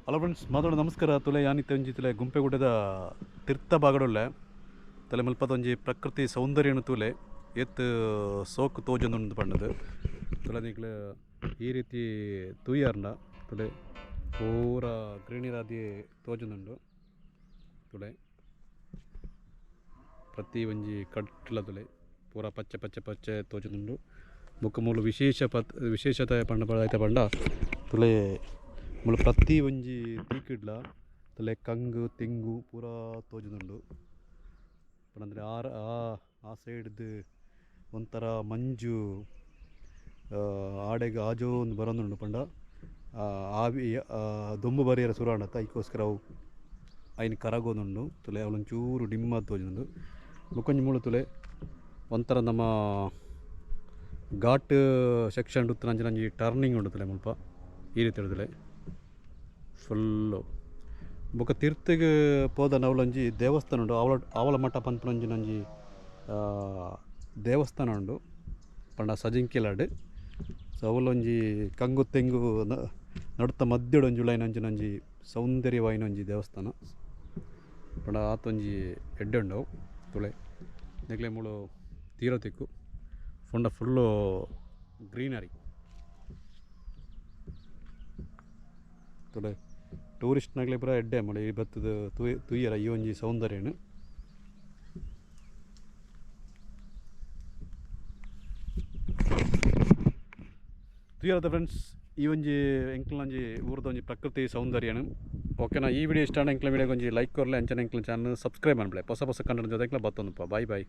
Hello friends, ಮಾತಾಡೋ ನಮಸ್ಕಾರ. ತುಲೆ ಯಾನಿತ್ತೆ ಒಂಜಿ ತುಲೆ ಗುಂಪೆಗುಡ್ಡೆದ ತಿರ್ತ ಬಾಗಡುಲ್ಲೆ ತಲೆ ಮುಲ್ಪದ ಒಂಜಿ ಪ್ರಕೃತಿ ಸೌಂದರ್ಯನು ತೂಲೆ ಏತ್ ಸೋಕು ತೋಜೊಂದುಂಡು ಪಂಡದು. ತುಲೆ ನಿಕ್ಲು ಈ ರೀತಿ ತೂಯರ್ಂಡ ತುಲೆ ಪೂರ ಗ್ರೀನರಿ ತೋಜೊಂದುಂಡು. ತುಲೆ ಪ್ರತಿ ಒಂಜಿ ಕಟ್ಲ ತುಲೆ ಪೂರ ಪಚ್ಚೆ ಪಚ್ಚೆ ಪಚ್ಚೆ ತೋಜೊಂದುಂಡು. ಬೊಕ್ಕ ಮೂಲು ವಿಶೇಷ ಪತ್ ವಿಶೇಷತೆ ಪಂಡ ಐತ ಪಂಡ ತುಲೆ ಮೂಲು ಪ್ರತಿ ಒಂಜಿ ತಿಕ್ಡ್ಲ ತುಲೆ ಕಂಗು ತೆಂಗು ಪೂರ ತೋಜೊಂದುಂಡು. ಪಂಡಂದ್ರೆ ಆರ್ ಆ ಆ ಸೈಡ್ದು ಒಂಥರ ಮಂಜು ಆಡೆಗ್ ಆಜೋಂದು ಬರೋದುಂಡು. ಪಂಡ ಆವಿ ದೊಂಬು ಬರಿಯರೆ ಸುರು ಆಂಡತ್ತ, ಐಕೋಸ್ಕರ ಅವು ಐನ್ ಕರಗೋದುಂಡು. ತುಲೆ ಅವ್ಲೊಂಚೂರು ಡಿಮ್ ಆದ್ ತೋಜೊಂದುಂಡು. ಬೊಕೊಂಜಿ ಮೂಲು ತುಲೆ ಒಂಥರ ನಮ್ಮ ಘಾಟ್ ಸೆಕ್ಷನ್ ಉತ್ತುನಂಚಿನ ಒಂಜಿ ಟರ್ನಿಂಗ್ ಉಂಡು ತುಲೆ ಮುಲ್ಪ ಈ ರೀತಿ ತುಲೆ ಫುಲ್ಲು. ಬೊಕ ತಿರ್ತುಗ್ ಪೋದನ ಅವ್ಲೊಂಜಿ ದೇವಸ್ಥಾನ ಉಂಡು. ಆವಲ ಆವಲ ಮಠ ಪನ್ಪುನಂಚಿನ ಒಂಜಿ ದೇವಸ್ಥಾನ ಉಂಡು ಪಂಡ ಸಜಿಂಕಿಲಾಡ್. ಸೊ ಅವ್ಲೊಂಜಿ ಕಂಗು ತೆಂಗು ನಡುತ ಮಧ್ಯಡ್ ಒಂಜಿ ಉಲಾಯಿನಂಚಿನ ಒಂಜಿ ಸೌಂದರ್ಯವಾಯಿನ ಒಂಜಿ ದೇವಸ್ಥಾನ ಪಂಡ ಆತೊಂಜಿ ಎಡ್ಡೆ ಉಂಡು ಅವು. ತುಳೆ ನಿಕ್ಲೆ ಮೂಲು ತೀರ ತಿಕ್ಕು ಪಂಡ ಫುಲ್ಲು ಗ್ರೀನರಿ. ತುಳೆ ಟೂರಿಸ್ಟ್ ನಗಲೆ ಪೂರ ಎಡ್ಡೆ ಮೂಲು ಈ ಬತ್ತುದು ತೂಯರ ಈ ಒಂಜಿ ಸೌಂದರ್ಯನು. ತೂಯರದ ಫ್ರೆಂಡ್ಸ್ ಈ ಒಂಜಿ ಎಂಕ್ಲೊಂಜಿ ಊರ್ದ ಒಂಜಿ ಪ್ರಕೃತಿ ಸೌಂದರ್ಯನು. ಓಕೆನಾ? ಈ ವಿಡಿಯೋ ಇಷ್ಟ ಆಂಡ ಎಂಕ್ಲ ವಿಡಿಯೋ ಒಂಜಿ ಲೈಕ್ ಕೊರ್ಲೆ, ಅಂಚನೆ ಎಂಕ್ಲ ಚಾನಲ್ ಸಬ್ಸ್ಕ್ರೈಬ್ ಮನ್ಪುಲೆ. ಹೊಸ ಹೊಸ ಕಂಟೆಂಟ್ ಜೊತೆ ಬತ್ತೊಂದುಪ್ಪ. Boy boy.